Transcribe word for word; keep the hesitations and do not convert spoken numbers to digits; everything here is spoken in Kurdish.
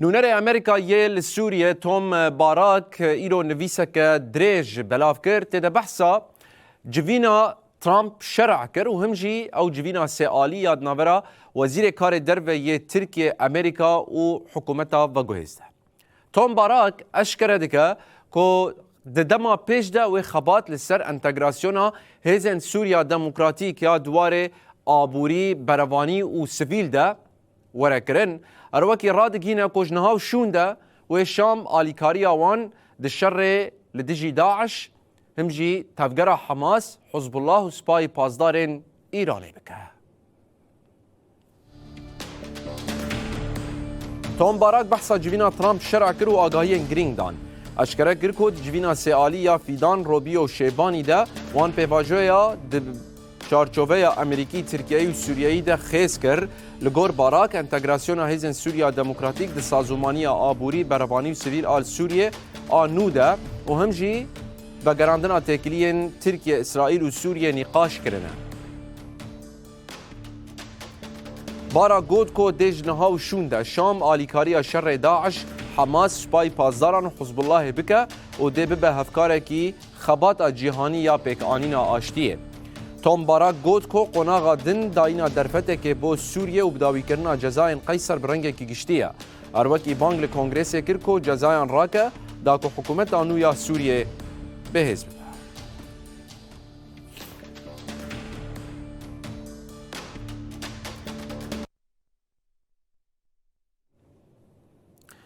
Nûnerê Amerîka yê li Sûriyê Tom Barak îro nivîseke dirêj belav kir, tê de behsa civîna Trump şer'a kir û him jî ew civîna sêalî ya di navbera Wezîrê Karê Derve yê Tirkiye, Amerîka û hikûmeta veguhêz de. Tom Barak eşkere dike ku di dema pêş de wê xebat li ser entegrasyona hêzên Sûriya Demokratîk ya di warê aborî, berevanî û sivîl de were kirin. Her wekî radigihîne ku ji niha û şûn de wê Şam alîkariya wan di şerê li dijî DAIŞ, him jî tevgera Hamas, Hizbullah û Sipayê Pasdarên Îranê bike. Tom Barak behsa civîna Trump şer'a kir û agahiyên girîng dan. Eşkere kir ku di civîna sêalî ya Fîdan, Robî û Şêbanî de wan pêvajoya di çarçoveya Amerîkî, Tirkiyeyî û Sûriyeyî de xêz kir. Li gor Barak, entegrasyona hêzên Sûriya Demokratîk di sazûmaniya aborî, berevanî û sivîl a li Sûriyê a nû de û him jî vegerandina têkiliyên Tirkiye, Îsraîl û Sûriyê nîqaş kirine. Barak got ku dê ji niha û şûn de Şam alîkariya şerê DAIŞ, Hamas, Sipayê Pasdaran û Hizbullahê bike û dê bibe hevkarekî xebata cîhanî ya pêkanîna aştiyê. Tom Barak got ku qonaxa din dayîna derfetekê bo Sûriyê û bidawîkirina cezayên Qeyser bi rengekî giştî ye. Her wekî bang li Kongresê kir ku cezayan rake, da ku hikûmeta nû ya Sûriyê bihêz bibe.